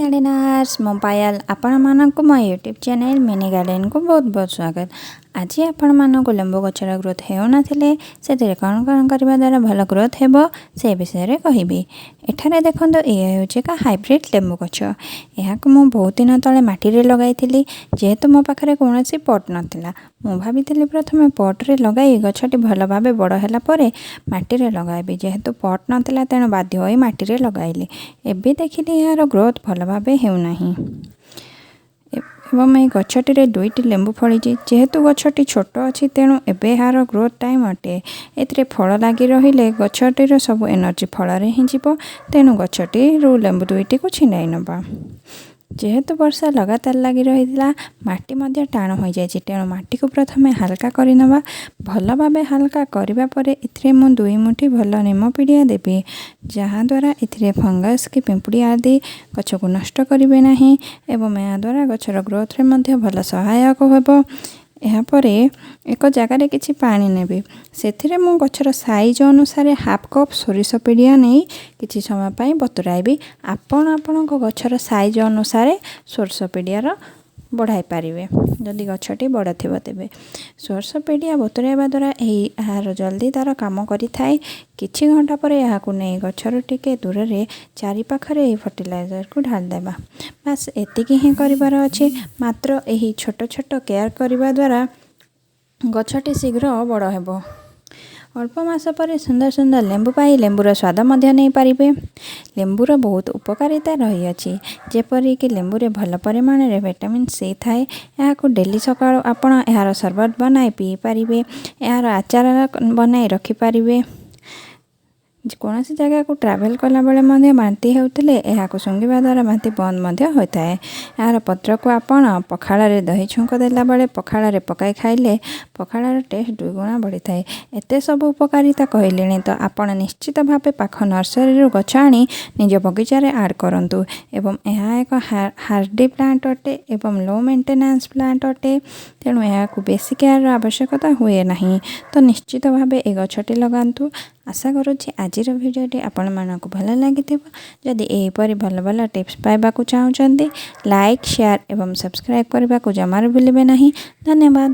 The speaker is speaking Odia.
ଗାର୍ଡେନର୍ସ, ମୁଁ ପାୟଲ। ଆପଣମାନଙ୍କୁ ମୋ ୟୁଟ୍ୟୁବ୍ ଚ୍ୟାନେଲ୍ ମିନି ଗାର୍ଡ଼େନକୁ ବହୁତ ବହୁତ ସ୍ୱାଗତ। ଆଜି ଆପଣମାନଙ୍କୁ ଲେମ୍ବୁ ଗଛର ଗ୍ରୋଥ୍ ହେଉନଥିଲେ ସେଥିରେ କ'ଣ କ'ଣ କରିବା ଦ୍ୱାରା ଭଲ ଗ୍ରୋଥ୍ ହେବ, ସେ ବିଷୟରେ କହିବି। ଏଠାରେ ଦେଖନ୍ତୁ, ଇଏ ହେଉଛି ଏକ ହାଇବ୍ରିଡ଼୍ ଲେମ୍ବୁ ଗଛ। ଏହାକୁ ମୁଁ ବହୁତ ଦିନ ତଳେ ମାଟିରେ ଲଗାଇଥିଲି, ଯେହେତୁ ମୋ ପାଖରେ କୌଣସି ପଟ୍ ନଥିଲା। ମୁଁ ଭାବିଥିଲି ପ୍ରଥମେ ପଟ୍ରେ ଲଗାଇ ଗଛଟି ଭଲ ଭାବେ ବଡ଼ ହେଲା ପରେ ମାଟିରେ ଲଗାଇବି। ଯେହେତୁ ପଟ୍ ନଥିଲା, ତେଣୁ ବାଧ୍ୟ ହୋଇ ମାଟିରେ ଲଗାଇଲି। ଏବେ ଦେଖିଲି ଏହାର ଗ୍ରୋଥ୍ ଭଲ ଭାବେ ହେଉନାହିଁ ଏବଂ ଏହି ଗଛଟିରେ ଦୁଇଟି ଲେମ୍ବୁ ଫଳିଛି। ଯେହେତୁ ଗଛଟି ଛୋଟ ଅଛି, ତେଣୁ ଏବେ ଏହାର ଗ୍ରୋଥ୍ ଟାଇମ୍ ଅଟେ। ଏଥିରେ ଫଳ ଲାଗି ରହିଲେ ଗଛଟିର ସବୁ ଏନର୍ଜି ଫଳରେ ହିଁ ଯିବ। ତେଣୁ ଗଛଟିରୁ ଲେମ୍ବୁ ଦୁଇଟିକୁ ଛିଣ୍ଡାଇ ନେବା। ଯେହେତୁ ବର୍ଷା ଲଗାତାର ଲାଗି ରହିଥିଲା, ମାଟି ମଧ୍ୟ ଟାଣ ହୋଇଯାଇଛି। ତେଣୁ ମାଟିକୁ ପ୍ରଥମେ ହାଲକା କରିନେବା। ଭଲ ଭାବେ ହାଲକା କରିବା ପରେ ଏଥିରେ ମୁଁ 2 ମୁଠି ଭଲ ନିମ ପିଡ଼ିଆ ଦେବି, ଯାହାଦ୍ୱାରା ଏଥିରେ ଫଙ୍ଗସ୍ କି ପିମ୍ପୁଡ଼ି ଆଦି ଗଛକୁ ନଷ୍ଟ କରିବେ ନାହିଁ ଏବଂ ଏହାଦ୍ୱାରା ଗଛର ଗ୍ରୋଥରେ ମଧ୍ୟ ଭଲ ସହାୟକ ହେବ। ଏହାପରେ ଏକ ଜାଗାରେ କିଛି ପାଣି ନେବି। ସେଥିରେ ମୁଁ ଗଛର ସାଇଜ୍ ଅନୁସାରେ ହାଫ୍ କପ୍ ସୋରିଷ ପିଡ଼ିଆ ନେଇ କିଛି ସମୟ ପାଇଁ ବତୁରାଇବି। ଆପଣ ଆପଣଙ୍କ ଗଛର ସାଇଜ୍ ଅନୁସାରେ ସୋରିଷ ପିଡ଼ିଆର ବଢ଼ାଇ ପାରିବେ, ଯଦି ଗଛଟି ବଡ଼ ଥିବ ତେବେ। ସୋରିଷ ପିଡ଼ିଆ ବତୁରାଇବା ଦ୍ୱାରା ଏହାର ଜଲ୍ଦି ତା'ର କାମ କରିଥାଏ। କିଛି ଘଣ୍ଟା ପରେ ଏହାକୁ ନେଇ ଗଛର ଟିକେ ଦୂରରେ ଚାରିପାଖରେ ଏହି ଫର୍ଟିଲାଇଜରକୁ ଢାଳିଦେବା। ବାସ୍, ଏତିକି ହିଁ କରିବାର ଅଛି। ମାତ୍ର ଏହି ଛୋଟ ଛୋଟ କେୟାର କରିବା ଦ୍ୱାରା ଗଛଟି ଶୀଘ୍ର ବଡ଼ ହେବ। ଅଳ୍ପ ମାସ ପରେ ସୁନ୍ଦର ସୁନ୍ଦର ଲେମ୍ବୁ ପାଇ ଲେମ୍ବୁର ସ୍ୱାଦ ମଧ୍ୟ ନେଇପାରିବେ। ଲେମ୍ବୁର ବହୁତ ଉପକାରିତା ରହିଅଛି, ଯେପରିକି ଲେମ୍ବୁରେ ଭଲ ପରିମାଣରେ ଭିଟାମିନ୍ ସି ଥାଏ। ଏହାକୁ ଡେଲି ସକାଳୁ ଆପଣ ଏହାର ସରବତ ବନାଇ ପିଇପାରିବେ। ଏହାର ଆଚାର ବନାଇ ରଖିପାରିବେ। କୌଣସି ଜାଗାକୁ ଟ୍ରାଭେଲ୍ କଲାବେଳେ ମଧ୍ୟ ବାନ୍ତି ହେଉଥିଲେ ଏହାକୁ ଶୁଙ୍ଘିବା ଦ୍ୱାରା ବାନ୍ତି ବନ୍ଦ ମଧ୍ୟ ହୋଇଥାଏ। ଏହାର ପତ୍ରକୁ ଆପଣ ପଖାଳରେ ଦହି ଛୁଙ୍କ ଦେଲାବେଳେ ପଖାଳରେ ପକାଇ ଖାଇଲେ ପଖାଳର ଟେଷ୍ଟ ଦୁଇଗୁଣା ବଢ଼ିଥାଏ। ଏତେ ସବୁ ଉପକାରିତା କହିଲିଣି ତ ଆପଣ ନିଶ୍ଚିତ ଭାବେ ପାଖ ନର୍ସରୀରୁ ଗଛ ଆଣି ନିଜ ବଗିଚାରେ ଆଡ଼୍ କରନ୍ତୁ। ଏବଂ ଏହା ଏକ ହାର୍ଡି ପ୍ଲାଣ୍ଟ ଅଟେ ଏବଂ ଲୋ ମେଣ୍ଟେନାନ୍ସ ପ୍ଲାଣ୍ଟ ଅଟେ। ତେଣୁ ଏହାକୁ ବେଶୀ କେୟାରର ଆବଶ୍ୟକତା ହୁଏ ନାହିଁ। ତ ନିଶ୍ଚିତ ଭାବେ ଏ ଗଛଟି ଲଗାନ୍ତୁ। ଆଶା କରୁଛି ଆଜିର ଭିଡ଼ିଓଟି ଆପଣମାନଙ୍କୁ ଭଲ ଲାଗିଥିବ। ଯଦି ଏହିପରି ଭଲ ଭଲ ଟିପ୍ସ ପାଇବାକୁ ଚାହୁଁଛନ୍ତି, ଲାଇକ୍, ସେୟାର ଏବଂ ସବସ୍କ୍ରାଇବ୍ କରିବାକୁ ଜମାରୁ ଭୁଲିବେ ନାହିଁ। ଧନ୍ୟବାଦ।